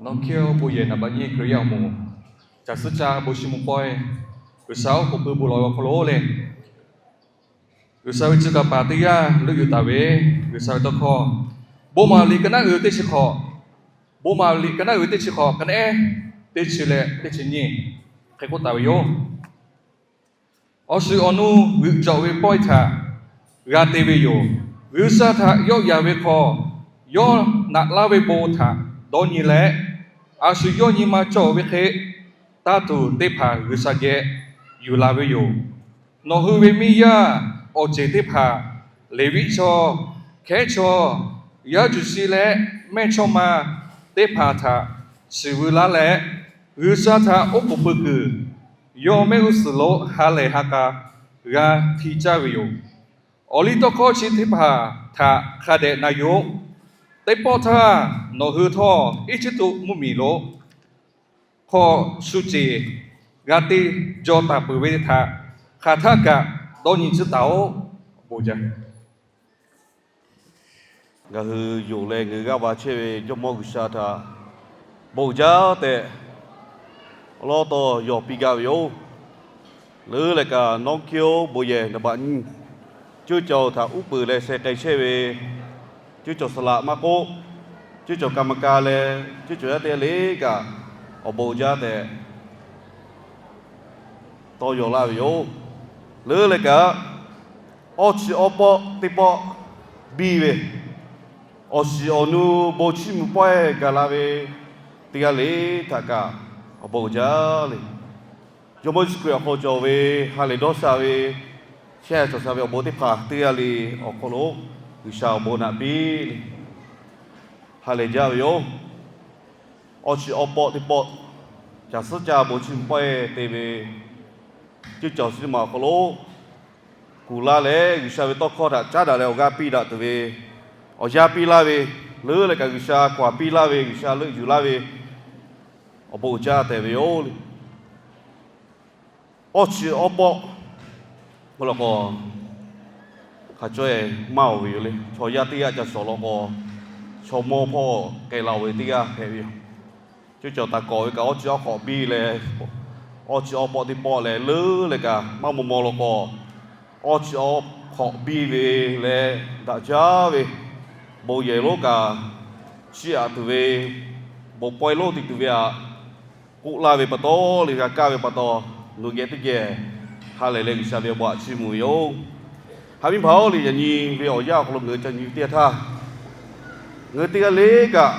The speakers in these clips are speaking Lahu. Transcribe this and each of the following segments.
Nawˉ hkiˇ oˇ bon yehˬ naˍ baꞈ nyiˇ Hkriꞈ yaˇ awˬ moˍ, caˬ suhˉ caˇ bon chiˇ mvuh pawehˇ, G'uiˬsha oˉ k'oˍ pui bon lawˬ ve awˬ hk'aw lo le, G'uiˬsha ve chi kaˍ paˍ teˇ g'aˇ leuˆ yuˬ taˍ ve G'uiˬsha ve tawˇ hkawˇ, Bon maˍ liꞈ ka naˉ uiˍ teˇ chi hk'awꞈ, Bon maˍ liꞈ ka naˉ uiˍ teˇ chi hk'awꞈ, ka nehˉ teˇ chi leh teˇ chi nyiˇ hk'e k'oˆ taˍ ve yoˬ. Awˬ shiˍ awˬ nu g'uiˬ cawˬ ve pawehˇ htaꞈ g'a te ve yoˬ. G'uiˬsha htaꞈ yawˆ yan ve hk'aw, yawˇ naꞈ laˇ ve bon htaꞈ dawˇ nyi leh, a shu yawˇ nyi ma cawˬ ve hk'e, taˇ tuˬ teˇ hpaˍ G'uiˬsha geh yuˬ la ve yoˬ. Nawˬ hui ve miˇ yaˇ awˬ ceˬ teˇ hpaˍ, Leˍviˆ chaw, hkehˉ chaw, yaˇ juˬ shi leh mehˇchawˇma teˇ hpaˍ htaꞈ shiˍ veu laˇ leh, G'uiˬsha htaꞈ oˉ k'oˍ pui kuiˬ, yawˇ mehˆ g'uˇ suhˍ lo ha lehˬ ha k'a g'a hti caˇ ve yoˬ. Awˬ liˇ tawˇ hkawˇ chi teˇ hpaˍ htaꞈ hk'a dehꞈ na yoˬ. Teˇ pawˆ htaˇ nawˬ hui htawˇ Eˇjiˇtuꞈ mvuhˇmiˬ lo hk'aw shu ceˬ g'a te jaw taˍ peuˬ ve htaꞈ hk'aˬ htaˆ kaꞈ dawˇ nyi tcuhˉ taˍ-oꞈ. Bon jaˇ. Ngaˬ hui yonˍ leh ngaˬ hui g'aˇ va chehˇ ve Jawˇmawˇ G'uiˬsha htaꞈ bon jaˇ tehꞈ awˬ lawn taw yawˬ piˇ gaˇ ve yoˬ. Leuˉ leh kaꞈ nawˉ hkiˇ oˇ bon yehˬ naˍ baꞈ nyiˇ cuˇ cawˬ htaꞈ uˉ peunˍ leh sheh k'ai chehˇ ve cuˇ cawˬ saˍ laꞈ maˇ k'oˆ, cuˇ cawˬ kaˍ maˍ ka leh cuˇ cawˬ yaˇ teˇ g'aˇ le kaꞈ awˬ bon jaˇ tehꞈ taw yawˬ laˇ ve yoˬ. Leuˉ leh kaꞈ, awˇ chi awˇ pawˆ teˇ pawˆ biˇ ve, awˬ shiˍ awˬ nu bon chiˇ mvuh pawehˇ gaˬ la ve teˇ g'aˇ le htaꞈ kaꞈ awˬ bon uiˍ jaˇ le. Jawˇmawˇ Yeˍsuˆ Hkriꞈ awˬ hk'aw cawˬ ve ha lehˬ dawˇ sha ve, shehˆ cawˬ sha ve awˬ bon teˇ hpaˍ teˇ g'aˇ le awˬ hk'aw lo G'uiˬsha awˬ bon naꞈ piˇ le. Ha lehˬ jaˇ ve yoˬ. Awˇ chi awˇ pawˆ teˇ pawˆ, caˬ suhˉ caˇ bon chiˇ mvuh pawehˇ te ve cuˇ cawˬ chi teˇ maˬ awˬ hk'aw lo kuˬ laˇ leh G'uiˬsha ve tawˇ hkawˇ htaꞈ caˉ daꞈ leh awˬ g'aˇ piˇ daꞈ tuˬ ve, awˬ yanˇ piˇ laˇ ve, leuˉ leh kaꞈ G'uiˬsha k'awꞈ piˇ laˇ ve, G'uiˬsha leuˆ yuˬ laˇ ve awˬ bon uiˍ jaˇ tehꞈ ve yoˬ. Awˇ chi awˇ pawˆ k'oˆ law k'o, hk'a caweh maˇ oˬ ve yoˬ le. Chaw yaˇ teˇ g'aˇ ca shawˍ law k'o, chaw mawˇ hpawˇ k'ai la-oˬ ve teˇ g'aˇ hpehꞈ ve yoˬ. Cuˇ cawˬ taˍ kawꞈ ve kaꞈ awˇ chi awˇ hk'awꞈ biˇ leh, awˇ chi awˇ pawˆ teˇ pawˆ leh leuˉ leh kaꞈ maˇ maw maw law k'o, awˇ chi awˇ hk'awꞈ biˇ ve leh daꞈ jaˇ ve bon yehˬ lonˉ kaꞈ chiˇ aꞈ tuˬ ve, bon pawehˇ lonˉ te tuˬ ve aꞈ k'oˆ laˇ ve pa taw, le g'a kaˇ ve pa taw, nawˬ geh teˇ geh ha lehˬ leh G'uiˬsha ve awˬ bon aꞈ chiˇ mvuh ve yoˬ. Haꞈ miˇ hpaˍ-oˬ, le yaꞈ nyi ve awˬ yanˇ awˬ hk'aw lo ngaˬ hui ca nyi ve teˇ g'aˇ htaˇ, ngaˬ hui teˇ g'aˇ le kaꞈ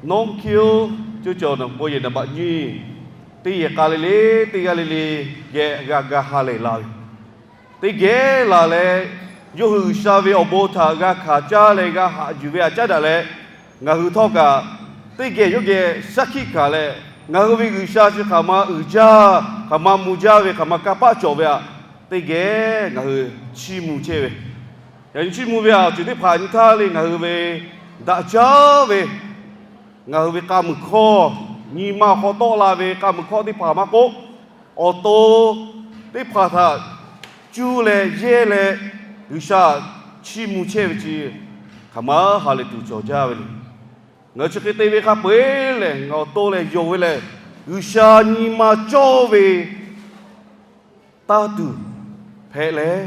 nawˉ hkiˇ oˇ cuˇ cawˬ naˍ bon yehˬ naˍ baꞈ nyiˇ teˇ yehˬ k'a le le, teˇ g'aˇ le le geh g'a ga ha lehˬ la ve teˇ geh laˬ leh, yawˇ hui G'uiˬsha ve awˬ bon htaꞈ g'a hkanˍ caˇ leh g'a haꞈ yuˬ ve aꞈ caˉ daꞈ leh, ngaˬ hui htawˇ kaꞈ teˇ geh yawˇ geh shaˉ hkiˆ hkanˍ leh, ngaˬ hui ve G'uiˬsha chi hk'aˬ ma uiˍ jaˇ, hk'aˬ ma mvuh jaˇ ve, hk'aˬ ma kanˇ paˆ cawˬ ve aꞈ teˇ geh ngaˬ hui chiˇ mvuh chehˇ ve, yaꞈ nyi chiˇ mvuh ve awˬ ceuˬ teˇ hpaˍ nyi htaˇ le ngaˬ hui ve daꞈ jaˇ ve, ngaˬ hui ve k'a muiˬ hkawˇ, nyi ma awˬ hk'aw tawˆ la ve k'a muiˬ hkawˇ teˇ hpaˍ maˇ k'oˆ, awˬ to teˇ hpaˍ htaꞈ cuˇ leh yehˇ leh G'uiˬsha chiˇ mvuh chehˇ ve chi hk'aˬ ma ha lehˬ tuˬ cawˬ jaˇ ve le. Ngaˬ hui chi hk'e te ve hk'a peu-eˬ lehˬ, ngaˬ awˬ to lehˬ yonˍ ve lehˬ, G'uiˬsha nyi ma cawˇ ve taˇ tuˬ hpehꞈ leh,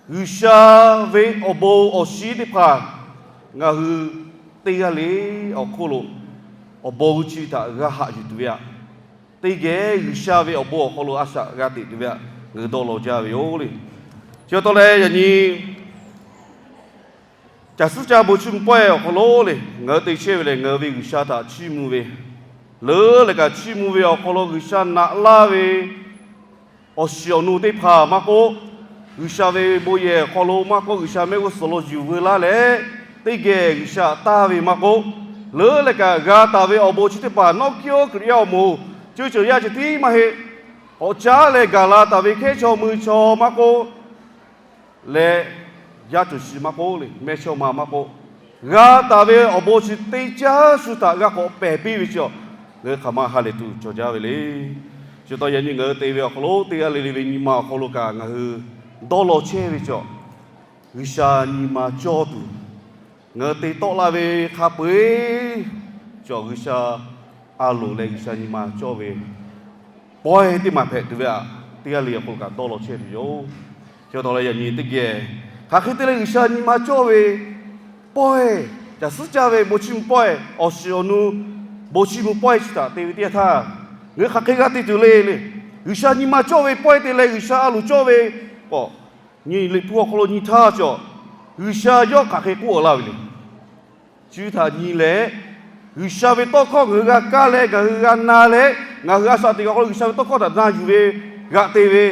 G'uiˬsha ve awˬ bon awˬ shinˉ teˇ hpaˍ ngaˬ hui teˇ g'aˇ le awˬ hk'oˆ lo awˬ bon chi htaꞈ g'a haꞈ yuˬ tuˬ ve aꞈ, teˇ geh G'uiˬsha ve awˬ bon awˬ hk'aw lo a shaꞈ g'a teꞈ tuˬ ve aꞈ, ngaˬ hui dawˇ law jaˇ ve yoˬ le. Chi pa taw leh yaꞈ nyi caˬ suhˉ caˇ bon chiˇ mvuh pawehˇ awˬ hk'aw lo le ngaˬ hui te chehˇ ve lehˬ, ngaˬ hui ve G'uiˬsha htaꞈ chiˇ mvuh ve, leuˉ leh kaꞈ chiˇ mvuh ve awˬ hk'aw lo G'uiˬsha naꞈ laˇ ve awˬ shiˍ awˬ nu teˇ hpaˍ maˇ k'oˆ, G'uiˬsha ve bon yehˬ awˬ hk'aw lo maˇ k'oˆ, G'uiˬsha mehˆ g'uˇ suhˍ lo yuˬ veu laˇ leh, teˇ geh G'uiˬsha taˇ ve maˇ k'oˆ, leuˉ leh kaꞈ g'a taˍ ve awˬ bon chi teˇ hpaˍ nawˉ hkiˇ oˇ Hkriꞈ yaˇ awˬ moˍ, cuˇ cawˬ yaˇ ceh tiˉ maˇ heˆ, k'awꞈ caˉ leh gaˬ la taˍ ve hkehˉ chaw mui chaw maˇ k'oˆ, leh yaˇ cawˬ shi maˇ k'oˆ le, mehˇ chawˇ ma maˇ k'oˆ, g'a taˍ ve awˬ bon chi teˇ caˉ shu htaꞈ g'a k'awꞈ pehˬ piˇ ve chi, ngaˬ hui hk'aˬ ma ha lehˬ tuˬ cawˬ jaˇ ve le. Chi pa taw yaꞈ nyi ngaˬ hui te ve awˬ hk'aw lo teˇ g'aˇ le le ve nyi ma awˬ hk'aw lo kaꞈ ngaˬ hui dawˇ law chehˇ ve chi, G'uiˬsha nyi ma cawˇ tuˬ, ngaˬ hui te tawˆ laˇ ve hk'a peu-eˬ Cawˬ G'uiˬsha a loˍ leh G'uiˬsha nyi ma cawˇ ve pawehˇ teˇ maˬ hpehꞈ tuˬ ve aꞈ, teˇ g'aˇ le awˬ hk'aw lo kaꞈ dawˇ law chehˇ tuˬ yoˬ. Chi pa taw leh yaꞈ nyi teˇ geh hk'aˬ hk'e te leh G'uiˬsha nyi ma cawˇ ve pawehˇ, caˬ suhˉ caˇ ve bon chiˇ mvuh pawehˇ, awˬ shiˍ awˬ nu bon chiˇ mvuh pawehˇ chi htaꞈ te ve teˇ yanˇ htaˇ, ngaˬ hui hk'aˬ hk'e g'a te tuˬ le le. G'uiˬsha nyi ma cawˇ ve pawehˇ te leh G'uiˬsha a loˍ cawˇ ve k'awꞈ nyi Liꞈ hpu awˬ hk'aw lo nyi htaˇ cawˬ, G'uiˬsha yawˇ hk'aˬ hk'e k'oˆ laˇ ve le. Chi htaꞈ nyi leh, G'uiˬsha ve tawˇ hkawˇ ngaˬ hui g'a kaˇ leh ngaˬ hui g'a na leh, ngaˬ hui a shaꞈ teꞈ kuiˬ awˬ hk'aw lo G'uiˬsha ve tawˇ hkawˇ htaꞈ na yuˬ ve, g'aꞈ te ve,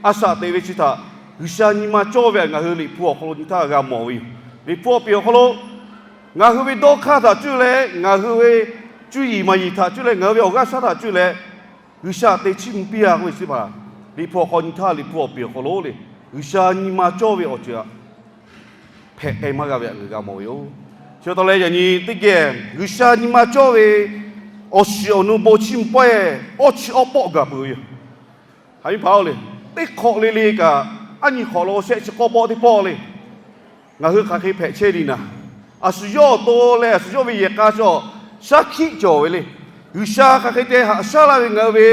a shaꞈ teꞈ ve chi htaꞈ G'uiˬsha nyi ma cawˇ ve htaꞈ ngaˬ hui Liꞈ hpu awˬ hk'aw lo nyi htaˇ g'a mawˬ ve yoˬ. Liꞈ hpu awˬ piˍ awˬ hk'aw lo ngaˬ hui ve dawˇ hk'aˇ htaꞈ cuˇ leh, ngaˬ hui ve cuˇ yiˍ maˍ yiˍ htaꞈ cuˇ leh, ngaˬ hui ve awˬ g'aˇ shaˉ htaꞈ cuˇ leh, G'uiˬsha te chiˇ mvuh piˇ a k'oˆ ve chi hpaˍ, Liꞈ hpu awˬ hk'aw nyi htaˇ Liꞈ hpu awˬ piˍ awˬ hk'aw lo le, G'uiˬsha nyi ma cawˇ ve awˬ ceuˬ hpehꞈ k'ai maˇ g'a ve htaꞈ ngaˬ hui g'a mawˬ ve yoˬ. Chi pa taw leh yaꞈ nyi teˇ geh G'uiˬsha nyi ma cawˇ ve awˬ shiˍ awˬ nu bon chiˇ mvuh pawehˇ awˇ chi awˇ pawˆ gaˬ peuˬ ve yoˬ. Haꞈ ve hpaˍ-oˬ le, teˇ hk'awꞈ le le kaꞈ, aˉ nyi hk'awꞈ lo shehˆ chi k'awˇ pawˆ teˇ pawˆ le, ngaˬ hui hk'aˬ hk'e hpehꞈ chehˇ le naˍ. A shu yawˇ awˬ to leh a shu yawˇ ve yehˬ k'a cawˬ shaˉ hkiˆ cawˬ ve le. G'uiˬsha hk'aˬ hk'e te haꞈ shaˉ laˇ ve ngaˬ hui ve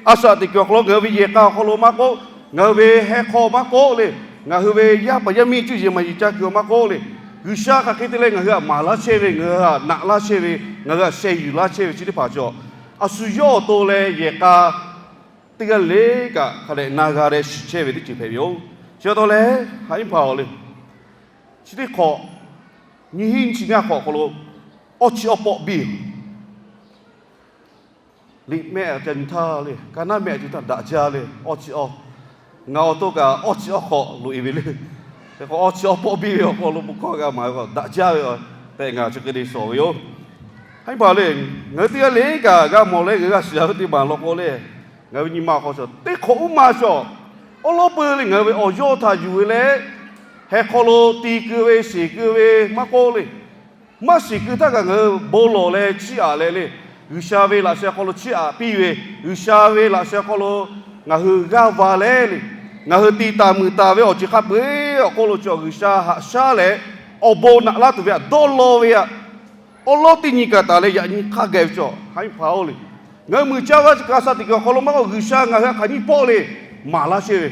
a shaꞈ teꞈ kuiˬ awˬ hk'aw lo ngaˬ hui ve yehˬ k'a awˬ hk'aw lo maˇ k'oˆ, ngaˬ hui ve heh hk'aw maˇ k'oˆ le, ngaˬ hui ve yaˇ paˍ yaˇ miˇ cuˇ yiˍ maˍ yiˍ ca kuiˬ maˇ k'oˆ le, G'uiˬsha hk'aˬ hk'e te leh ngaˬ hui htaꞈ maˍ laˇ chehˇ ve, ngaˬ hui htaꞈ naꞈ laˇ chehˇ ve, ngaˬ hui htaꞈ sheh yuˬ laˇ chehˇ ve chi teˇ hpaˍ cawˬ, a shu yawˇ awˬ to leh yehˬ k'a teˇ g'aˇ le kaꞈ hk'a dehꞈ na g'a leh shiˍ chehˇ ve teˇ ceuˬ hpehꞈ ve yoˬ. Chi pa taw leh, haꞈ ve hpaˍ-oˬ le, chi teˇ hk'awꞈ nyiˇ hinˉ nyiˇ chi ngaˇ hk'awꞈ awˬ hk'aw lo awˇ chi awˇ pawˆ biˇ liꞈ mehˆ ca nyi htaˇ le, ka naˉ mehˆ ca nyi htaˇ daꞈ jaˇ le, awˇ chi awˇ. Ngaˬ awˬ to kaꞈ awˇ chi awˇ hk'awꞈ loꞈ e ve le. Hk'e k'o awˇ chi awˇ pawˆ biˇ ve awˬ hk'aw lo bon hkawˇ g'a maˍ ve k'o daꞈ jaˇ ve, tehꞈ ngaˬ chi hk'e te shawˍ ve yoˬ. Haꞈ ve hpaˍ le, ngaˬ hui teˇ g'aˇ le kaꞈ g'a mawˬ leh ngaˬ hui g'a shiˍ ve teˇ maˬ law k'o le, ngaˬ hui nyi ma awˬ hk'aw cawˬ teˇ hk'awꞈ uˉ maˇ cawˬ. Awˉ lawˉ peuˬ le ngaˬ hui ve awˬ yawˇ htaꞈ yuˬ ve leh, heh hk'aw lo ti keu ve, shiˍ keu ve maˇ k'oˆ le, maˇ shiˍ keu htaˇ kaꞈ ngaˬ hui bon lawˬ leh chiˇ aꞈ leh le, G'uiˬsha ve laꞈ sheh awˬ hk'aw lo chiˇ aꞈ piˇ ve, G'uiˬsha ve laꞈ sheh awˬ hk'aw lo ngaˬ hui g'aˇ va leh le, ngaˬ hui ti taˍ muiˬ taˍ ve awˬ ceuˬ hk'a peu-eˬ awˬ hk'oˆ lo cawˬ G'uiˬsha haꞈ shaˉ leh awˬ bon naꞈ laˇ tuˬ ve htaꞈ dawˇ law ve htaꞈ awˉ lawˉ teˇ nyi kaꞈ taˍ leh yaꞈ nyi hk'a geh ve cawˬ. Haꞈ ve hpaˍ-oˬ le, ngaˬ hui muiˬ caˇ vaˇ kaꞈ shaˍ tiꞈ kuiˬ awˬ hk'aw lo maˇ k'oˆ, G'uiˬsha ngaˬ hui htaꞈ hk'aˬ nyiˇ pawˆ le maˍ laˇ chehˇ ve,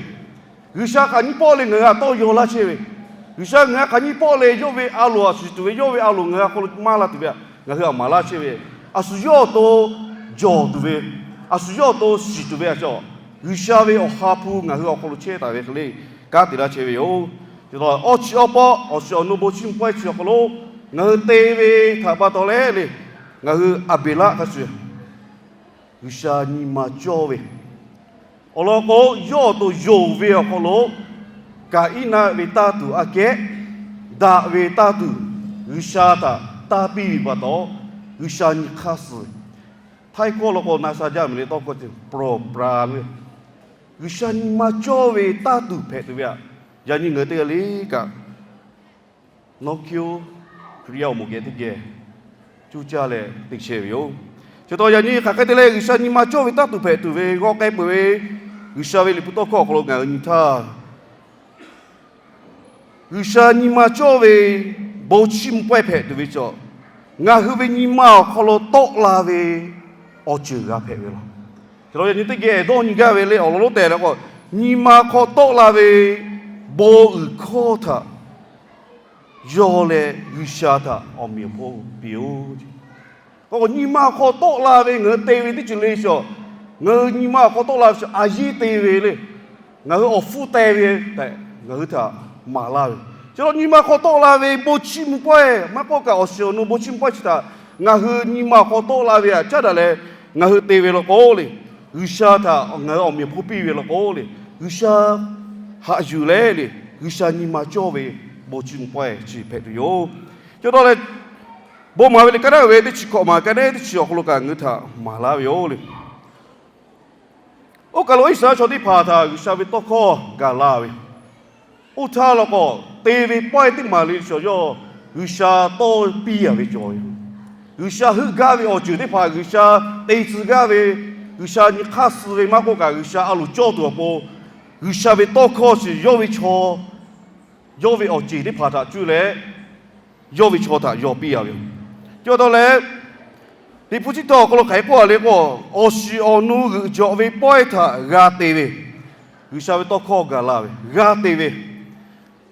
G'uiˬsha hk'aˬ nyiˇ pawˆ le ngaˬ hui htaꞈ tawˇ yaw laˇ chehˇ ve, G'uiˬsha ngaˬ hui htaꞈ hk'aˬ nyiˇ pawˆ le yawˇ ve a loˍ htaꞈ shiˍ tuˬ ve, yawˇ ve a loˍ ngaˬ hui awˬ hk'aw lo maˇ la tuˬ ve htaꞈ ngaˬ hui htaꞈ maˍ laˇ chehˇ ve, a shu yawˇ awˬ to jawˬ tuˬ ve, a shu yawˇ awˬ to shiˍ tuˬ ve htaꞈ cawˬ. G'uiˬsha ve awˬ ha hpu ngaˬ hui awˬ hk'aw lo chehˇ taˍ ve hk'e le kanˉ te laˇ chehˇ ve yoˬ. Chi pa taw awˇ chi awˇ pawˆ awˬ shiˍ awˬ nu bon chiˇ mvuh pawehˇ chi awˬ hk'aw lo ngaˬ hui te ve htaꞈ pa taw leh le, ngaˬ hui Aˍbeˍlaˆ hk'a shuˍ G'uiˬsha nyi ma cawˇ ve awˬ lawn k'o, yawˇ awˬ to yonˍ ve awˬ hk'aw lo Kaˍiˉnaˆ ve taˇ tuˬ aꞈ kehˉ daꞈ ve taˇ tuˬ G'uiˬsha htaꞈ taˇ piˇ ve pa taw, G'uiˬsha nyi hk'aˇ suh ve, htaiˇ hkawˇ law k'o na sha jaˇ mehˍ le, tawˇ hkawˇ ceuˬ pawˬ pra le, G'uiˬsha nyi ma cawˇ ve taˇ tuˬ hpehꞈ tuˬ ve htaꞈ yaꞈ nyi ngaˬ hui teˇ g'aˇ le kaꞈ nawˉ hkiˇ-oˬ, Hkriꞈ yaˇ awˬ moˍ geh teˇ geh cuˇ caˇ leh te chehˇ ve yoˬ. Chi pa taw yaꞈ nyi hk'aˬ hk'e te leh G'uiˬsha nyi ma cawˇ ve taˇ tuˬ hpehꞈ tuˬ ve g'aw k'ai peuˬ ve G'uiˬsha ve Liꞈ hpu tawˇ hkawˇ awˬ hk'aw lo ngaˬ hui nyi htaˇ, G'uiˬsha nyi ma cawˇ ve bon chiˇ mvuh pawehˇ hpehꞈ tuˬ ve cawˬ, ngaˬ hui ve nyi ma awˬ hk'aw lo tawˆ la ve awˬ ceuˬ g'a hpehꞈ ve law. Chi pa taw yaꞈ nyi teˇ geh dawˇ nyi gaˇ ve le awˬ lawn lonˉ tehꞈ la k'o, nyi ma hk'aw tawˆ la ve bon uiˍ hkawˇ htaꞈ yawˇ leh G'uiˬsha htaꞈ awˬ meꞈ awˬ hponˇ piˇ-oˬ. K'o nyi ma awˬ hk'aw tawˆ la ve ngaˬ hui te ve teˇ ceuˬ le cawˬ, ngaˬ hui nyi ma awˬ hk'aw tawˆ la ve cawˬ a yeˇ te ve le, ngaˬ hui awˬ hpfuhˇ teh ve tehꞈ ngaˬ hui htaꞈ maˍ laˇ ve. Chi pa taw nyi ma awˬ hk'aw tawˆ la ve bon chiˇ mvuh pawehˇ maˇ k'oˆ kaꞈ awˬ shiˍ awˬ nu bon chiˇ mvuh pawehˇ chi htaꞈ ngaˬ hui nyi ma awˬ hk'aw tawˆ la ve htaꞈ caˉ daꞈ leh ngaˬ hui te ve law k'o le, G'uiˬsha htaꞈ ngaˬ hui awˬ meꞈ awˬ hponˇ piˇ ve law k'o le, G'uiˬsha haꞈ yuˬ leh le, G'uiˬsha nyi ma cawˇ ve bon chiˇ mvuh pawehˇ chi hpehꞈ tuˬ yoˬ. Chi pa taw leh bon maˍ ve le, ka naˉ ve teˇ chi hkawꞈ maˬ ka naˉ teˇ chi awˬ hk'aw lo kaꞈ ngaˬ hui htaꞈ maˍ laˇ ve yoˬ le. Oˇ kaˬ lo Iˉsaˍreˍlaˆ chaw teˇ hpaˍ htaꞈ G'uiˬsha ve tawˇ hkawˇ gaˬ la ve, oˇ htaˇ law k'o, te ve pawehˇ teˇ maˬ le cawˬ yawˇ G'uiˬsha tawˇ piˇ a ve cawˬ ve, G'uiˬsha heuˆ gaˇ ve awˬ ceuˬ teˇ hpaˍ, G'uiˬsha te tcuh gaˇ ve, G'uiˬsha nyi hk'aˇ suh ve maˇ k'oˆ kaꞈ G'uiˬsha a loˍ cawˇ tuˬ awˬ pon, G'uiˬsha ve tawˇ hkawˇ chi yawˇ ve chaw, yawˇ ve awˬ ceˬ teˇ hpaˍ htaꞈ cuˇ leh yawˇ ve chaw htaꞈ yaw piˇ a ve yoˬ. Chi pa taw leh Liꞈ hpu chi htawˇ awˬ hk'aw lo hk'aˬ hk'e k'oˆ a le k'o, awˬ shiˍ awˬ nu g'euꞈ jawꞈ ve pawehˇ htaꞈ g'a te ve, G'uiˬsha ve tawˇ hkawˇ gaˬ la ve, g'a te ve,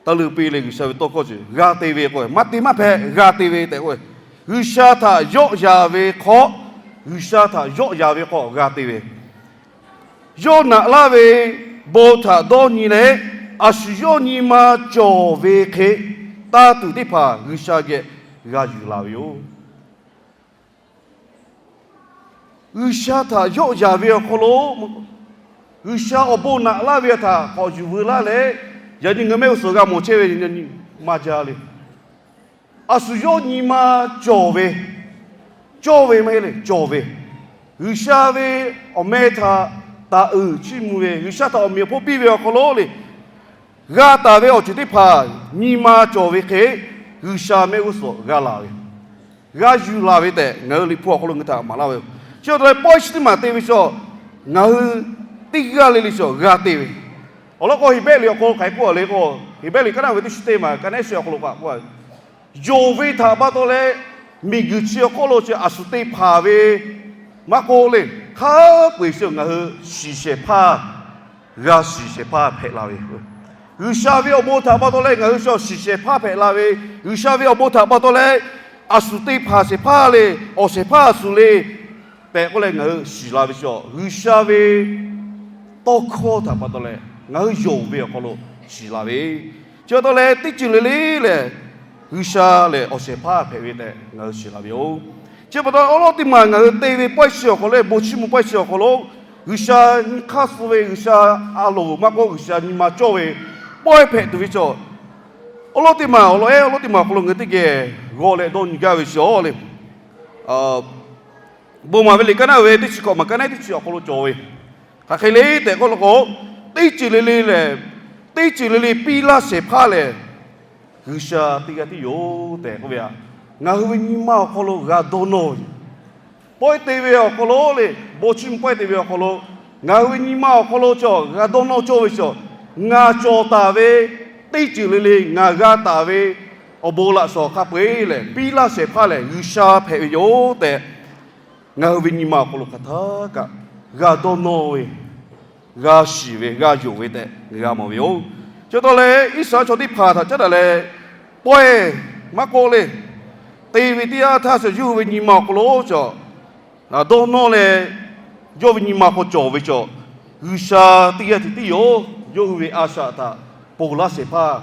taˇ leuꞈ piˇ leh G'uiˬsha ve tawˇ hkawˇ chi g'a te ve k'o, maˇ te maˇ hpehꞈ, g'a te ve tehꞈ k'o, G'uiˬsha htaꞈ yawˆ yan ve hk'aw, G'uiˬsha htaꞈ yawˆ yan ve hk'aw g'a te ve, yawˇ naꞈ laˇ ve bon htaꞈ dawˇ nyi leh, a shu yawˇ nyi ma cawˬ ve hk'e, taˇ tuˬ teˇ hpaˍ G'uiˬsha geh g'a yuˬ la ve yoˬ. G'uiˬsha htaꞈ yawˆ yan ve awˬ hk'aw lo, G'uiˬsha awˬ bon naꞈ laˇ ve htaꞈ k'awꞈ yuˬ veu laˇ leh, yaꞈ nyi ngaˬ hui mehˆ g'uˇ suhˍ g'a mawˬ chehˇ ve maˇ jaˇ le. A shu yawˇ nyi ma cawˬ ve, cawˇ ve maˇ heˆ le, cawˬ ve, G'uiˬsha ve awˬ meh htaꞈ taˍ uiˍ chiˇ mvuh ve, G'uiˬsha htaꞈ awˬ meꞈ awˬ hponˇ piˇ ve awˬ hk'aw lo le, g'a taˍ ve awˬ ceuˬ teˇ hpaˍ nyi ma cawˬ ve hk'e, G'uiˬsha mehˆ g'uˇ suhˍ g'a laˬ ve, g'a yuˬ laˬ ve tehꞈ ngaˬ hui Liꞈ hpu awˬ hk'aw lo ngaˬ hui htaꞈ maˍ laˇ ve yoˬ. Chi htaꞈ pa taw leh pawehˇ chi teˇ maˬ te ve chaw, ngaˬ hui teˇ g'aˇ le le chaw g'a te ve. Awˬ lawn k'o, Heˍbrehˇ liꞈ awˬ hk'aw lo hk'aˬ hk'e k'oˆ a le k'o, Heˍbrehˇ liꞈ kaˉ naˆ ve teˇ chi teˇ maˬ kaˉ naˆ ehˉ shehˆ awˬ hk'aw lo kaꞈ k'oˆ a, yonˍ ve htaꞈ pa taw leh, miˬguiˬ chi awˬ hk'oˆ lo chi a shu te hpanˍ ve maˇ k'oˆ le, hk'a peu-eˬ chi ngaˬ hui shiˍ shehˍ hpaˇ, g'a shiˍ shehˍ hpaˇ hpehꞈ la ve, G'uiˬsha ve awˬ bon htaꞈ pa taw leh ngaˬ hui shiˍ shehˍ hpaˇ hpehꞈ la ve, G'uiˬsha ve awˬ bon htaꞈ pa taw leh a shu te hpanˍ shehˍ hpaˇ le, awˬ shehˍ hpaˇ a shu le tehꞈ k'oˆ leh ngaˬ hui shiˍ la ve chaw, G'uiˬsha ve tawˇ hkawˇ htaꞈ pa taw leh ngaˬ hui yonˍ ve awˬ hk'aw lo shiˍ la ve. Chi pa taw leh teˇ ceuˬ le le lehˬ, G'uiˬsha lehˬ awˬ shehˍ hpaˇ hpehꞈ ve tehꞈ ngaˬ hui shiˍ la ve yoˬ. Chi pa taw awˉ lawˉ teˇ maˬ ngaˬ hui te ve pawehˇ chi awˬ hk'aw lo, bon chiˇ mvuh pawehˇ chi awˬ hk'aw lo, G'uiˬsha nyi hk'aˇ suh ve, G'uiˬsha a loˍ maˇ k'oˆ, G'uiˬsha nyi ma cawˇ ve pawehˇ hpehꞈ tuˬ ve chaw, awˉ lawˉ teˇ maˬ awˬ lawn ehˉ awˉ lawˉ teˇ maˬ awˬ hk'aw lo ngaˬ hui teˇ geh g'aw leh dawˇ nyi gaˇ ve chaw le, Bon maˍ ve liꞈ kaˉ naˆ ve teˇ chi hkawꞈ maˬ kaˉ naˆ teˇ chi awˬ hk'aw lo cawˬ ve, hk'aˬ hk'e le tehꞈ k'oˆ law k'o, teˇ ceuˬ le le lehˬ, teˇ ceuˬ le le piˇ laˇ shehˍ hpaˇ lehˬ, G'uiˬsha teˇ g'aˇ tiˉ yoˬ tehꞈ k'oˆ ve a, ngaˬ hui ve nyi ma awˬ hk'aw lo g'a dawˇ nawˇ ve yoˬ. Pawehˇ te ve awˬ hk'aw lo le, bon chiˇ mvuh pawehˇ te ve awˬ hk'aw lo, ngaˬ hui ve nyi ma awˬ hk'aw lo chaw g'a dawˇ nawˇ cawˇ ve chaw, ngaˬ cawˬ taˍ ve teˇ ceuˬ le le, ngaˬ g'a taˍ ve awˬ bon laꞈ shawˍ hk'a peu-eˬ lehˬ, piˇ laˇ shehˍ hpaˇ lehˬ G'uiˬsha hpehꞈ ve yoˬ tehꞈ, ngaˬ hui ve nyi ma awˬ hk'aw lo hk'aˬ htaˇ kaꞈ g'a dawˇ nawˇ ve, g'a shiˍ ve, g'a yonˍ ve tehꞈ ngaˬ g'a mawˬ ve yoˬ. Chi pa taw leh Iˉsaˍreˍlaˆ chaw teˇ hpaˍ htaꞈ caˉ daꞈ leh, pawehˇ maˇ k'oˆ le, te ve teˇ yanˇ htaˇ chaw yawˇ hui ve nyi ma awˬ hk'aw lo chaw dawˇ nawˇ leh, yawˇ ve nyi ma hk'aw cawˬ ve chaw, G'uiˬsha teˇ g'aˇ tiˉ tiˉ yoˬ. Yawˇ hui ve a shaꞈ htaꞈ ponˬ laˇ shehˍ hpaˇ,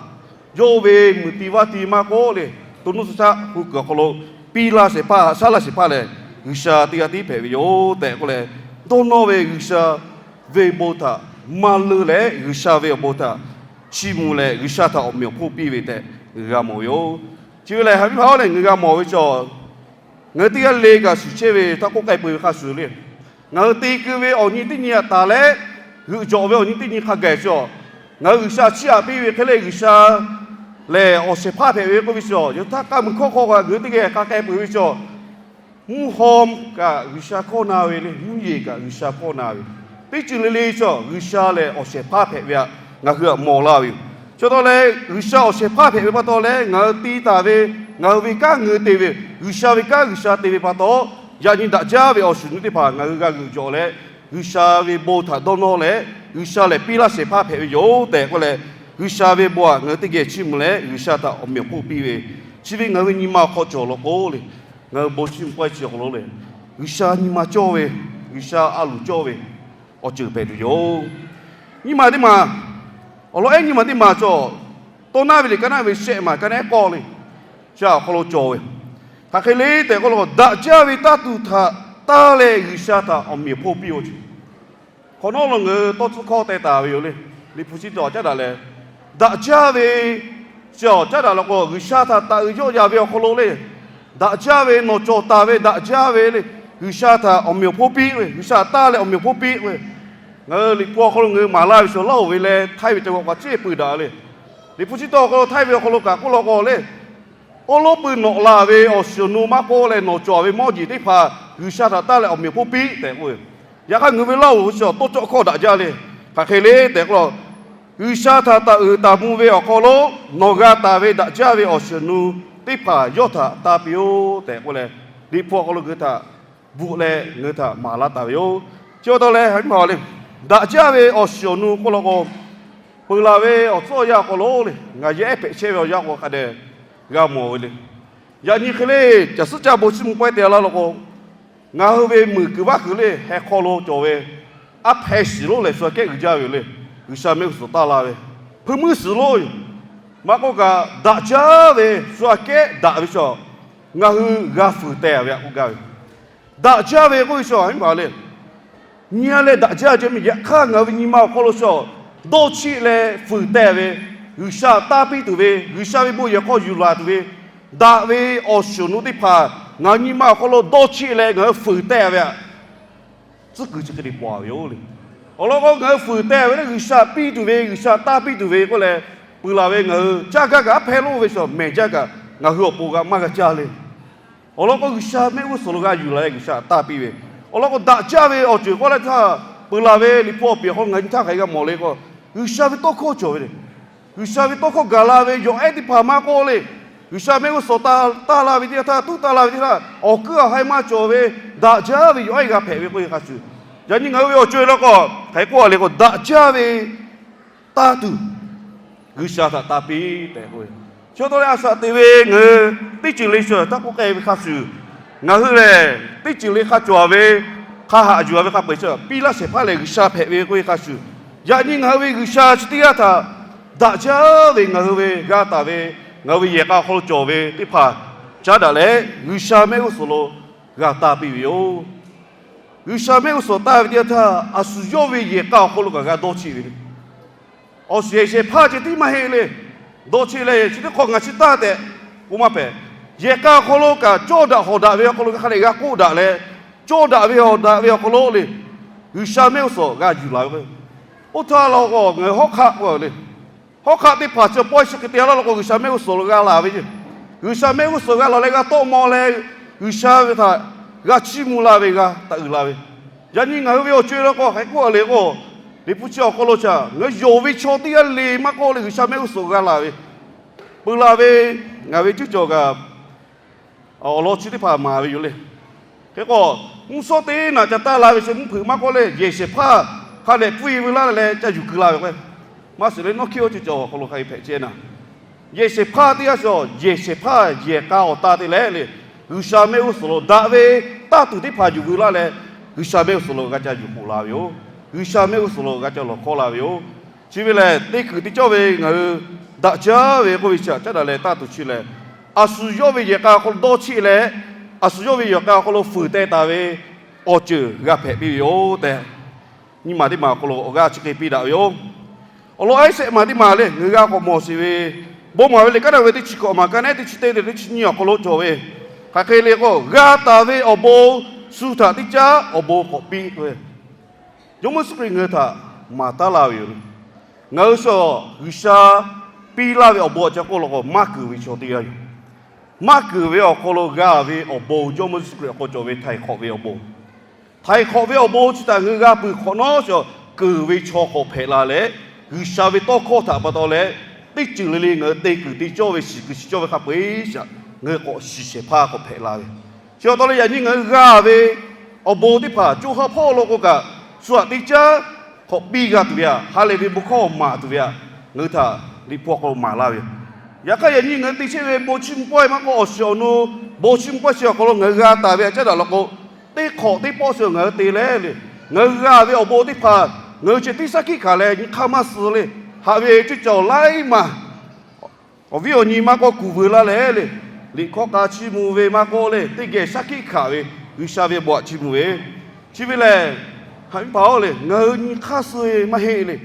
yawˇ ve muiˬ ti vaˇ ti maˇ k'oˆ le, to nuˇ suh shaˆ hu kuiˬ awˬ hk'aw lo piˇ laˇ shehˍ hpaˇ, shaˉ laˇ shehˍ hpaˇ lehˬ, G'uiˬsha teˇ g'aˇ tiˉ hpehꞈ ve yoˬ tehꞈ k'oˆ leh, dawˇ nawˇ ve G'uiˬsha ve bon htaꞈ maˇ leuˆ leh, G'uiˬsha ve awˬ bon htaꞈ chiˇ mvuh leh, G'uiˬsha htaꞈ awˬ meꞈ awˬ hponˇ piˇ ve tehꞈ ngaˬ hui g'a mawˬ ve yoˬ. Chi ve lehˬ, ha viˉ hpaˇ-oˬ lehˬ, ngaˬ hui g'a mawˬ ve chaw, ngaˬ hui teˇ g'aˇ le kaꞈ shuˍ chehˇ ve htaˇ k'oˆ k'ai peuˬ ve hk'a shuˍ le, ngaˬ hui te keu ve awˬ nyi teˇ nyi htaꞈ taˍ leh, g'euꞈ jawꞈ ve awˬ nyi teˇ nyi hk'a gaˬ chaw, ngaˬ hui G'uiˬsha chiˇ aꞈ piˇ ve hk'e le, G'uiˬsha lehˬ awˬ shehˍ hpaˇ hpehꞈ ve k'oˆ ve chaw, yawˇ htaˇ k'a muiˬ hkawˇ hk'aw kaꞈ ngaˬ hui teˇ geh k'a k'ai peuˬ ve chaw, mvuhˇ haw kaꞈ G'uiˬsha hkawˇ na ve le, mvuhˇ yeˬ kaꞈ G'uiˬsha hkawˇ na ve, teˇ ceuˬ le le chaw G'uiˬsha lehˬ awˬ shehˍ hpaˇ hpehꞈ ve htaꞈ ngaˬ hui htaꞈ mawˬ laˇ ve yoˬ. Chi pa taw leh G'uiˬsha awˬ shehˍ hpaˇ hpehꞈ ve pa taw leh, ngaˬ hui te taˍ ve, ngaˬ hui ve kanˉ ngaˬ hui te ve, G'uiˬsha ve kanˉ G'uiˬsha te ve pa taw, yaꞈ nyi daꞈ jaˇ ve awˬ shuˍ nuˇ teˇ hpaˍ ngaˬ hui g'a g'euꞈ jawꞈ leh, G'uiˬsha ve bon htaꞈ dawˇ nawˇ leh, G'uiˬsha lehˬ piˇ laˇ shehˍ hpaˇ hpehꞈ ve yoˬ tehꞈ k'oˆ leh, G'uiˬsha ve bon htaꞈ ngaˬ hui teˇ geh chiˇ mvuh leh G'uiˬsha htaꞈ awˬ meꞈ awˬ hponˇ piˇ ve, chi ve ngaˬ hui ve nyi ma awˬ hk'aw cawˬ law k'o le, ngaˬ hui bon chiˇ mvuh pawehˇ chi awˬ hk'aw lo le, G'uiˬsha nyi ma cawˇ ve, G'uiˬsha a loˍ cawˇ ve awˬ ceuˬ hpehꞈ tuˬ yoˬ. Nyiˇ maˬ teˇ maˬ, awˬ lawn ehˉ nyiˇ maˬ teˇ maˬ chaw, Tawˇ naˉ ve liꞈ kaˉ naˉ ve shehˆ maˬ kaˉ naˉ k'awˇ le, chi awˬ hk'aw lo cawˬ ve, hk'aˬ hk'e le tehꞈ k'oˆ law k'o, daꞈ jaˇ ve taˇ tuˬ htaꞈ taˇ leh G'uiˬsha htaꞈ awˬ meꞈ awˬ hponˇ piˇ-oˆ ce. Hk'awꞈ nawˉ lo ngaˬ hui tawˇ tcuhˉ hkawˇ teh taˍ ve yoˬ le. Liꞈ hpu chi teˇ awˬ caˉ daꞈ leh, daꞈ jaˇ ve chi awˬ caˉ daꞈ law k'o, G'uiˬsha htaꞈ taꞈ uiˍ yawˆ yan ve awˬ hk'aw lo le, daꞈ jaˇ ve nawˬ cawˬ taˍ ve daꞈ jaˇ ve le, G'uiˬsha htaꞈ awˬ meꞈ awˬ hponˇ piˇ ve, G'uiˬsha htaꞈ taˇ leh awˬ meꞈ awˬ hponˇ piˇ ve, ngaˬ hui Liꞈ hpu awˬ hk'aw lo ngaˬ hui maˍ laˇ ve chaw Laˇhuˍ ve leh Htaiˇ ve ca g'awꞈ k'aꞈ ceˇ peuˬ daꞈ le. Liꞈ hpu chi teˇ awˬ hk'aw lo Htaiˇ ve awˬ hk'aw lo kaꞈ k'oˆ law k'o le, awˉ lawˉ pui nawꞈ la ve awˬ shiˍ awˬ nu maˇ k'oˆ leh nawˬ cawˬ ve mawˇ jeˬ teˇ hpaˍ G'uiˬsha htaꞈ taˇ leh awˬ meꞈ awˬ hponˇ piˇ tehꞈ k'oˆ ve. Yaꞈ hk'aˇ ngaˬ hui ve Laˇhuˍ ve chi awˬ tawˇ cawˆ hkawˇ daꞈ jaˇ le. Hk'aˬ hk'e le tehꞈ k'oˆ law, G'uiˬsha htaꞈ taꞈ uiˍ taˍ mvuh ve awˬ hk'aw lo nawˬ g'a taˍ ve daꞈ jaˇ ve awˬ shiˍ awˬ nu teˇ hpaˍ yawˇ htaꞈ taˇ piˇ-oˆ tehꞈ k'oˆ leh, Liꞈ hpu awˬ hk'aw lo ngaˬ hui htaꞈ bvuhꞈ leh ngaˬ hui htaꞈ maˍ laˇ taˍ ve yoˬ. Chi pa taw leh, a, le, daꞈ jaˇ ve awˬ shiˍ awˬ nu k'oˆ law k'o, peuˬ laˬ ve awˬ tcuhˉ awˬ yanˇ awˬ hk'aw lo le, ngaˬ yehˬ ehˉ hpehꞈ chehˇ ve awˬ yanˇ k'o hk'a dehꞈ g'a mawˬ ve le. Yaꞈ nyi hk'e le, caˬ suhˉ caˇ bon chiˇ mvuh pawehˇ te laˇ law k'o, ngaˬ hui ve muiˬ kuiˬ vaˇ kuiˬ le heh hk'aw lo cawˬ ve aˉ hpehˇ shiˍ lonˉ lehˬ, shu aꞈ kehˉ uiˍ jaˇ ve yoˬ le. G'uiˬsha mehˆ g'uˇ suhˍ taˇ la ve hpui meuˇ shiˍ lonˉ yoˬ. Maˇ k'oˆ kaꞈ, daꞈ jaˇ ve shu aꞈ kehˉ daꞈ ve chaw, ngaˬ hui g'a fuiˍ teh ve aꞈ k'oˆ gaˇ ve. Daꞈ jaˇ ve k'oˆ ve chaw a, le, nyi a leh daꞈ jaˇ ceh miˬ, yaꞈ hk'aˇ ngaˬ hui ve nyi ma awˬ hk'aw lo chaw dawˇ cheˆ leh fuiˍ teh ve, G'uiˬsha taˇ piˇ tuˬ ve, G'uiˬsha ve bon yehˬ hk'aw yuˬ laˬ tuˬ ve, daꞈ ve awˬ shiˍ awˬ nu teˇ hpaˍ ngaˬ hui nyi ma awˬ hk'aw lo dawˇ cheˆ leh ngaˬ hui fuiˍ teh ve aꞈ, tcuhˉ kuiˬ chi hk'e te paw ve yoˬ le. Awˬ lawn k'o, ngaˬ hui fuiˍ teh ve le, G'uiˬsha piˇ tuˬ ve, G'uiˬsha taˇ piˇ tuˬ ve k'oˆ leh, peuˬ laˬ ve ngaˬ hui caˇ gaˇ kaꞈ aˉ hpehˇ lonˉ ve chaw mehˬ jaˇ kaꞈ ngaˬ hui awˬ pon g'a maˇ g'a caˇ le. Awˬ lawn k'o, G'uiˬsha mehˆ g'uˇ suhˍ lo g'a yuˬ laˬ leh G'uiˬsha taˇ piˇ ve, awˬ lawn k'o, daꞈ jaˇ ve awˬ ceuˬ k'oˆ leh htaˇ, peuˬ laˬ ve Liꞈ hpu awˬ piˍ awˬ hk'aw lo ngaˬ hui nyi htaˇ hk'aˬ hk'e g'a mawˬ le k'o, G'uiˬsha ve tawˇ hkawˇ cawˬ ve le. G'uiˬsha ve tawˇ hkawˇ gaˬ la ve yawˬ ehˉ teˇ hpaˍ maˇ k'oˆ le, G'uiˬsha mehˆ g'uˇ suhˍ taˇ la ve teˇ yanˇ htaˇ, tuˉ taˇ la ve teˇ yanˇ htaˇ, awˬ kuiˉ awˬ haiˬ maˇ cawˬ ve, daꞈ jaˇ ve yawˬ ehˉ g'a hpehꞈ ve k'oˆ ve hk'a shuˍ, yaꞈ nyi ngaˬ hui ve awˬ co e law k'o, hk'aˬ hk'e k'oˆ a le k'o, daꞈ jaˇ ve tanˇ tuˬ G'uiˬsha htaꞈ tanˇ piˇ tehꞈ k'oˆ ve. Chi pa taw leh a shaꞈ teꞈ ve ngaˬ hui teˇ ceuˬ le shu taˇ k'oˆ k'ai ve hk'a shuˍ, ngaˬ hui lehˬ teˇ ceuˬ le hk'a cawˬ ve, hk'a haꞈ yuˬ a ve hk'a peu-eˬ chi piˇ laˇ shehˍ hpaˇ lehˬ G'uiˬsha hpehꞈ ve k'oˆ ve hk'a shuˍ, yaꞈ nyi ngaˬ hui ve G'uiˬsha chi teˇ g'aˇ htaꞈ daꞈ jaˇ ve ngaˬ hui ve g'a taˍ ve ngaˬ hui ve yehˬ k'a awˬ hk'aw lo cawˬ ve teˇ hpaˍ caˉ daꞈ leh G'uiˬsha mehˆ g'uˇ suhˍ lo g'a tanˇ piˇ ve yoˬ. G'uiˬsha mehˆ g'uˇ suhˍ tanˇ ve teˇ yanˇ htaˇ, a shu yawˇ ve yehˬ k'a awˬ hk'aw lo kaꞈ g'a dawˇ cheˆ ve le. Awˬ shiˍ yehˬ shehˍ hpaˇ ceh tiˉ maˇ heˆ le. Dawˇ cheˆ leh chi teˇ hk'awꞈ ngaˬ chi tanˇ tehꞈ k'oˆ maˇ hpehꞈ. Yehˬ k'a awˬ hk'aw lo kaꞈ cawˇ daꞈ hawˍ daꞈ ve awˬ hk'aw lo hk'a dehꞈ g'a k'oˆ daꞈ leh, cawˇ daꞈ ve hawˍ daꞈ ve awˬ hk'aw lo le, G'uiˬsha mehˆ g'uˇ suhˍ g'a yuˬ laˬ ve k'o, oˇ htaˇ law k'o ngaˬ hui hawˉ hk'aˆ k'oˆ le. Hawˉ hk'aˆ teˇ hpaˍ chi pawehˇ chi hk'e te laˇ law k'o, G'uiˬsha mehˆ g'uˇ suhˍ lo g'a laˬ ve yoˬ. G'uiˬsha mehˆ g'uˇ suhˍ g'a laˬ leh g'a tawˆ maw leh, G'uiˬsha ve htaꞈ g'a chiˇ mvuh la ve, g'a taꞈ uiˍ la ve. Yaꞈ nyi ngaˬ hui ve awˬ co e law k'o, hk'aˬ hk'e k'oˆ a le k'o, Liꞈ hpu chi awˬ hk'aw lo chaꞈ ngaˬ hui yonˍ ve chaw teˇ g'aˇ le maˇ k'oˆ leh G'uiˬsha mehˆ g'uˇ suhˍ g'a laˬ ve, peuˬ laˬ ve ngaˬ ve cuˇ cawˬ kaꞈ awˬ lawn chi teˇ hpaˍ maˍ ve yoˬ le. Hk'e k'o, mvuhˇ shawˉ teˇ naꞈ ca taˇ la ve chi mvuhˇ hpeuꞈ maˇ k'oˆ leh yehˬ shehˍ hpaˇ hk'a dehꞈ pfuhˇ e veu laˇ leh ca yuˬ keu la ve k'o, maˇ shiˍ leh nawˇ hkiˆ oˇ cuˇ cawˬ awˬ hk'aw lo hk'a hk'e hpehꞈ chehˇ na. Yehˬ shehˍ hpaˇ teˇ g'aˇ shu yehˬ shehˍ hpaˇ yehˬ k'a awˬ ta te leh le, G'uiˬsha mehˆ g'uˇ suhˍ lo daꞈ ve tanˇ tuˬ teˇ hpaˍ yuˬ veu laˇ leh, G'uiˬsha mehˆ g'uˇ suhˍ lo g'a ca yuˬ k'oˍ la ve yoˬ. G'uiˬsha mehˆ g'uˇ suhˍ lo g'a ca lawˬ hkawˇ la ve yoˬ. Chi ve lehˬ, teˇ kuiˬ teˇ cawˇ ve ngaˬ hui daꞈ jaˇ ve k'oˆ ve chi htaꞈ caˉ daꞈ leh tanˇ tuˬ chi lehˬ, a shu yawˇ ve yehˬ k'a awˬ hk'aw lo dawˇ cheˆ leh, a shu yawˇ ve yehˬ k'a awˬ hk'aw lo fuiˍ teh taˍ ve awˬ ceuˬ g'a hpehꞈ piˇ ve yoˬ tehꞈ, nyiˇ maˬ teˇ maˬ awˬ hk'aw lo awˬ g'aˇ chi hk'e piˇ daꞈ ve yoˬ. Awˬ lawn a iˉ shehˆ maˬ teˇ maˬ le, ngaˬ hui g'a k'awꞈ mawˬ sheˍ ve, Bon maˍ ve liꞈ kaˉ naˆ ve teˇ chi hkawꞈ maˬ ka nehˉ teˇ chi teˇ leh teˇ chi nyiˇ awˬ hk'aw lo cawˬ ve, hk'aˬ hk'e le k'o, g'a taˍ ve awˬ bon shu htaꞈ teˇ caˉ awˬ bon k'awꞈ piˇ ve, Jawˇmawˇ Yeˍsuˆ Hkriꞈ ngaˬ hui htaꞈ maˍ taˉ laˇ ve yoˬ. Ngaˬ hui shu G'uiˬsha piˇ laˇ ve awˬ bon a ca k'oˆ law k'o, maˇ keunˍ ve chaw teˇ g'aˇ yoˬ. Maˇ keunˍ ve awˬ hk'aw lo g'a ve awˬ bon, Jawˇmawˇ Yeˍsuˆ Hkriꞈ awˬ hk'aw cawˬ ve htaiˍ hk'awꞈ ve awˬ bon, htaiˍ hk'awꞈ ve awˬ bon chi htaꞈ ngaˬ hui g'a peuˬ hk'awꞈ nawˉ, shu keunˍ ve chaw k'awꞈ hpehꞈ la leh, G'uiˬsha ve tawˇ hkawˇ htaꞈ pa taw leh, teˇ ceuˬ le le ngaˬ hui te kuiˬ te cawˇ ve shiˍ kuiˬ shiˍ cawˇ ve hk'a peu-eˬ shaꞈ ngaˬ hui k'awꞈ shiˍ shehˍ hpaˇ k'awꞈ hpehꞈ la ve, chi pa taw leh yaꞈ nyi ngaˬ hui g'a ve awˬ bon teˇ hpaˍ co ha hpawˇ lo k'o kaꞈ, shu htaꞈ teˇ caˉ k'awꞈ piˇ g'a tuˬ ve aꞈ, ha lehˬ ve bon hkawˇ maˍ tuˬ ve aꞈ, ngaˬ hui htaꞈ Liꞈ hpu awˬ hk'aw lo maˍ laˇ ve yoˬ. Yaꞈ hk'aˇ, yaꞈ nyi ngaˬ hui te chehˇ ve bon chiˇ mvuh pawehˇ maˇ k'oˆ, awˬ shiˍ awˬ nu bon chiˇ mvuh pawehˇ chi awˬ hk'aw lo ngaˬ hui g'a taˍ ve aꞈ caˉ daꞈ law k'o, teˇ hk'awꞈ teˇ pawˆ shu ngaˬ hui te leh le, ngaˬ hui g'a ve awˬ bon teˇ hpaˍ ngaˬ hui ceh tiˉ shaˉ hkiˆ hkanˍ leh nyi hk'aˇ maˇ suh le. Haꞈ ve cuˇ cawˬ laiˉ maˬ awˬ viˉ awˬ nyi maˇ k'oˆ, kuˬ veu laˇ leh le, liꞈ hkawˇ k'a chiˇ mvuh ve maˇ k'oˆ le, teˇ geh shaˉ hkiˆ hkanˍ ve G'uiˬsha ve bon aꞈ chiˇ mvuh ve, chi ve lehˬ, haꞈ viˉ hpaˍ-oˬ le, ngaˬ hui nyi hk'aˇ suh ve maˇ heˆ le.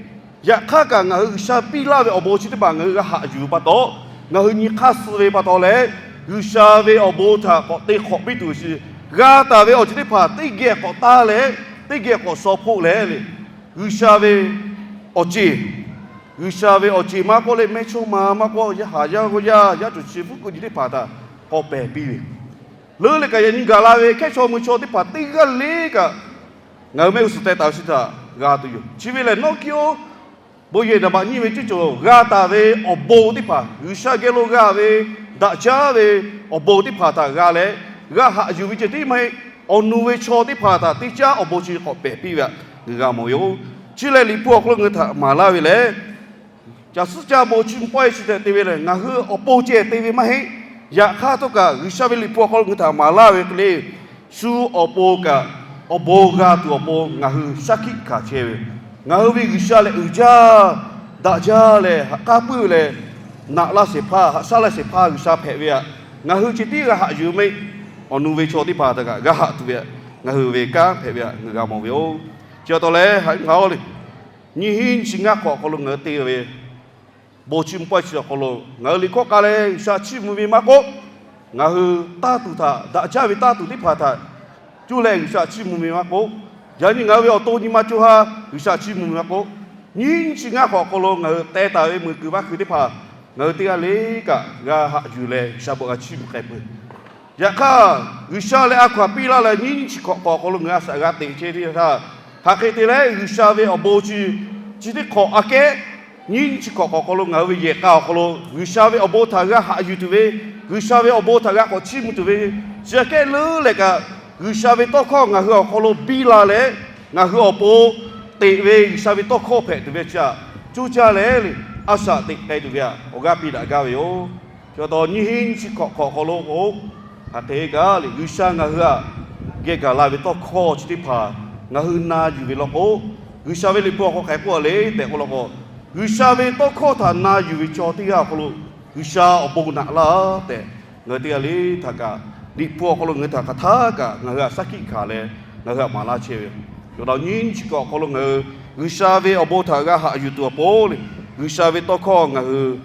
Yaꞈ hk'aˇ kaꞈ, ngaˬ hui G'uiˬsha piˇ laˇ ve awˬ bon chi teˇ hpaˍ ngaˬ hui g'a haꞈ yuˬ ve pa taw, ngaˬ hui nyi hk'aˇ suh ve pa taw leh, G'uiˬsha ve awˬ bon htaꞈ k'awꞈ te hk'awꞈ piˇ tuˬ ve chi, g'a taˍ ve awˬ ceuˬ teˇ hpaˍ teˇ geh k'awꞈ taˇ leh, teˇ geh k'awꞈ shaw hpoˆ leh le, G'uiˬsha ve awˬ ceˬ, G'uiˬsha ve awˬ ceˬ maˇ k'oˆ le, mehˇchawˇma maˇ k'oˆ, yaˇ haˍ yaˇ g'awˇ yaˇ, yaˇ cawˬ chi fuˉ kuˬ nyi teˇ hpaˍ htaꞈ k'awꞈ pehˬ piˇ ve, leuˉ leh kaꞈ yaꞈ nyi gaˬ la ve hkehˉ chaw mui chaw teˇ hpaˍ teˇ g'aˇ le kaꞈ, ngaˬ hui mehˆ g'uˇ suhˍ teh taˍ ve chi htaꞈ g'a tuˬ yoˬ. Chi ve lehˬ, nawˉ hkiˆ-oˬ, bon yehˬ naˍ baꞈ nyiˇ ve cuˇ cawˬ g'a taˍ ve awˬ bon teˇ hpaˍ, G'uiˬsha geh lo g'a ve daꞈ jaˇ ve awˬ bon teˇ hpaˍ htaꞈ g'a leh, g'a haꞈ yuˬ ve ceh tiˉ maˇ heˆ. awˬ nu ve chaw teˇ hpaˍ htaꞈ teˇ caˉ awˬ bon chi k'awꞈ pehˬ piˇ ve htaꞈ ngaˬ g'a mawˬ ve yoˬ. Chi lehˬ, Liꞈ hpu awˬ hk'aw lo ngaˬ hui htaꞈ maˍ laˇ ve lehˬ, caˬ suhˉ caˇ bon chiˇ mvuh pawehˇ chi htaꞈ te ve lehˬ, ngaˬ hui awˬ pon ceh te ve maˇ heˆ. Yaꞈ hk'aˇ htawˇ kaꞈ, G'uiˬsha ve Liꞈ hpu awˬ hk'aw lo ngaˬ hui htaꞈ maˍ laˇ ve hk'e le, shu awˬ pon kaꞈ awˬ bon g'a tuˬ awˬ pon ngaˬ hui shaˉ hkiˆ hkanˍ chehˇ ve, ngaˬ hui ve G'uiˬsha lehˬ uiˍ jaˇ, daꞈ jaˇ leh, haꞈ k'aˉ puiˉ ve leh, naꞈ laˇ shehˍ hpaˇ, haꞈ shaˉ laˇ shehˍ hpaˇ G'uiˬsha hpehꞈ ve htaꞈ ngaˬ hui ceh tiˉ g'a haꞈ yuˬ ve maˇ heˆ. Awˬ nu ve chaw teˇ hpaˍ htaꞈ kaꞈ g'a haꞈ tuˬ ve htaꞈ ngaˬ hui ve kanˉ hpehꞈ ve htaꞈ ngaˬ g'a mawˬ ve yoˬ. Chi pa taw leh, haꞈ ngaˬ oˇ le, nyiˇ hinˉ nyiˇ chi ngaˇ hk'awꞈ awˬ hk'aw lo ngaˬ hui te ve bon chiˇ mvuh pawehˇ chi awˬ hk'aw lo ngaˬ hui liꞈ hkawˇ k'a leh G'uiˬsha chiˇ mvuh ve maˇ k'oˆ, ngaˬ hui tanˇ tuˬ htaꞈ, daꞈ jaˇ ve tanˇ tuˬ teˇ hpaˍ htaꞈ cuˇ leh G'uiˬsha chiˇ mvuh ve maˇ k'oˆ, yaꞈ nyi ngaˬ hui ve awˬ to nyi ma co ha G'uiˬsha chiˇ mvuh ve maˇ k'oˆ, nyiˇ hinˉ nyiˇ chi ngaˇ hk'awꞈ awˬ hk'aw lo ngaˬ hui teh taˍ ve meuˬ kuiˬ vaˇ kuiˬ teˇ hpaˍ ngaˬ hui teˇ g'aˇ le kaꞈ g'a haꞈ yuˬ leh G'uiˬsha bon g'a chiˇ mvuh k'ai peuˬ. Yaꞈ hk'aˇ, G'uiˬsha leh a hkaw anˬ piˇ laˇ leh nyiˇ hinˉ nyiˇ chi hk'awꞈ hk'awꞈ awˬ hk'aw lo ngaˬ hui a shaꞈ g'a teꞈ chehˇ ve htaˇ, hk'aˬ hk'e te leh G'uiˬsha ve awˬ bon chi, chi teˇ hk'awꞈ aꞈ kehˉ, nyiˇ hinˉ nyiˇ chi hk'awꞈ hk'awꞈ awˬ hk'aw lo ngaˬ hui ve yehˬ k'a awˬ hk'aw lo G'uiˬsha ve awˬ bon htaꞈ g'a haꞈ yuˬ tuˬ ve, G'uiˬsha ve awˬ bon htaꞈ g'a k'awꞈ chiˇ mvuh tuˬ ve, chi aꞈ kehˉ leuˉ leh kaꞈ, G'uiˬsha ve tawˇ hkawˇ ngaˬ hui awˬ hk'aw lo biˇ la leh, ngaˬ hui awˬ pon teꞈ ve G'uiˬsha ve tawˇ hkawˇ hpehꞈ tuˬ ve chi htaꞈ cuˇ caˇ leh, a shaꞈ teꞈ k'ai tuˬ ve htaꞈ awˬ g'aˇ piˇ daꞈ gaˇ ve yoˬ. Chi pa taw nyiˇ hinˉ nyiˇ chi hk'awꞈ hk'awꞈ awˬ hk'aw lo k'o, hk'aˬ hk'e kaꞈ le G'uiˬsha ngaˬ hui htaꞈ geh gaˬ la ve tawˇ hkawˇ chi teˇ hpaˍ ngaˬ hui na yuˬ ve law k'o, G'uiˬsha ve Liꞈ hpu awˬ hk'aw hk'aˬ hk'e k'oˆ le tehꞈ k'oˆ law k'o, G'uiˬsha ve tawˇ hkawˇ htaꞈ na yuˬ ve chaw teˇ g'aˇ awˬ hk'aw lo G'uiˬsha awˬ bon naꞈ laˇ tehꞈ, ngaˬ hui teˇ g'aˇ le htaꞈ kaꞈ Liꞈ hpu awˬ hk'aw lo ngaˬ hui htaꞈ hk'aˬ htaˇ kaꞈ ngaˬ hui htaꞈ shaˉ hkiˆ hkanˍ leh ngaˬ hui htaꞈ maˍ laˇ chehˇ ve yoˬ. Yawˇ daꞈ nyiˇ chi kaꞈ awˬ hk'aw lo ngaˬ hui G'uiˬsha ve awˬ bon htaꞈ g'a haꞈ yuˬ tuˬ awˬ pon le, G'uiˬsha ve tawˇ hkawˇ ngaˬ hui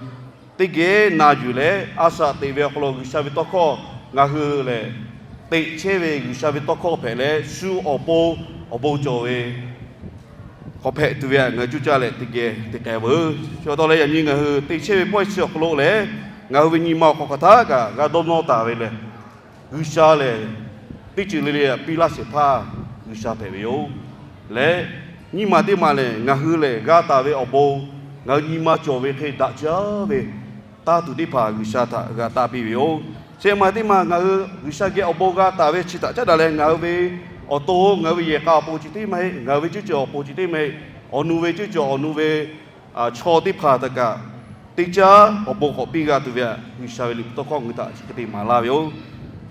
teˇ geh na yuˬ leh, a shaꞈ teꞈ ve awˬ hk'aw lo G'uiˬsha ve tawˇ hkawˇ ngaˬ hui lehˬ teꞈ chehˇ ve G'uiˬsha ve tawˇ hkawˇ hpehꞈ leh, shu awˬ pon awˬ bon cawˬ ve hk'awꞈ hpehꞈ tuˬ ve htaꞈ ngaˬ hui cuˇ caˇ leh teˇ geh te k'ai veuˬ. Chi pa taw leh yaꞈ nyi ngaˬ hui te chehˇ ve pawehˇ chi awˬ hk'aw lo lehˬ, ngaˬ hui ve nyi ma awˬ hk'aw hk'aˬ htaˇ kaꞈ g'a dawˇ nawˇ taˍ ve lehˬ, G'uiˬsha lehˬ teˇ ceuˬ le le htaꞈ piˇ laˇ shehˍ hpaˇ G'uiˬsha hpehꞈ ve yoˬ. Leh nyiˇ maˬ teˇ maˬ lehˬ, ngaˬ hui lehˬ g'a taˍ ve awˬ bon ngaˬ hui nyi ma cawˬ ve hk'e daꞈ jaˇ ve tanˇ tuˬ teˇ hpaˍ G'uiˬsha htaꞈ g'a tanˇ piˇ ve yoˬ. Shehˆ maˬ teˇ maˬ ngaˬ hui G'uiˬsha geh awˬ bon g'a taˍ ve chi htaꞈ caˉ daꞈ leh, ngaˬ hui ve awˬ to, ngaˬ hui ve yehˬ k'a awˬ pon chi teˇ maˇ heˆ, ngaˬ hui ve ceuˇ cawˬ awˬ pon chi teˇ maˇ heˆ, awˬ nu ve ceuˇ cawˬ awˬ nu ve chaw teˇ hpaˍ htaꞈ kaꞈ teˇ caˉ awˬ bon k'awꞈ piˇ g'a tuˬ ve htaꞈ G'uiˬsha ve Liꞈ hpu tawˇ hkawˇ ngaˬ hui htaꞈ chi hk'e te maˍ laˇ ve yoˬ.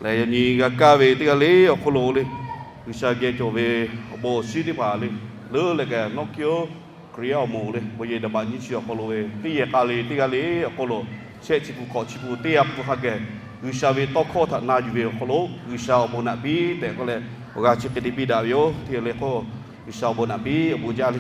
Leh yaꞈ nyi g'a kaˇ ve teˇ g'aˇ le awˬ hk'aw lo le, G'uiˬsha geh cawˬ ve awˬ bon awˬ shinˉ teˇ hpaˍ le, leuˉ leh kaꞈ nawˉ hkiˇ-oˬ, Hkriꞈ yaˇ awˬ moˍ le, bon yehˬ daꞈ baꞈ nyiˇ chi awˬ hk'aw lo ve teˇ yehˬ k'a le teˇ g'aˇ le awˬ hk'aw lo, shehˆ chi peuˬ hk'awꞈ chi peuˬ teˇ g'aˇ peuˬ hk'a gaˬ G'uiˬsha ve tawˇ hkawˇ htaꞈ na yuˬ ve awˬ hk'aw lo G'uiˬsha awˬ bon naꞈ piˇ tehꞈ k'oˆ leh, awˬ g'aˇ chi hk'e te piˇ daꞈ ve yoˬ. Teˇ g'aˇ le k'o, G'uiˬsha awˬ bon naꞈ piˇ, awˬ bon jaˇ le.